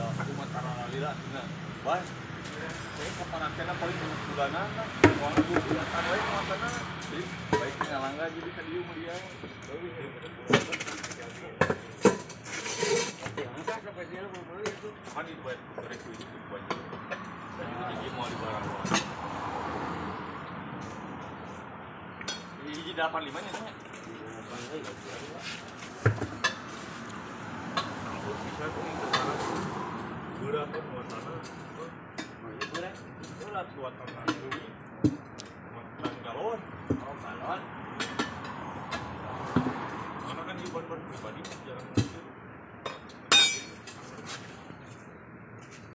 Da aku mah tara lila cenah. Wah, saya kaparakena paling 5 bulanan lah. Soalnya 2 bulanan wae muatanna. Jadi baik ngalangga jadi ka dieu mah dia. Kan itu baik itu baju. Baju jadi mau di barang. Hiji 85 nya nya. Bisa tuh yang berat tuh muatanna. Berat muatanna leuwih. Muatan galon. Oh, galon. Karena kan di ban-ban pribadi jarang.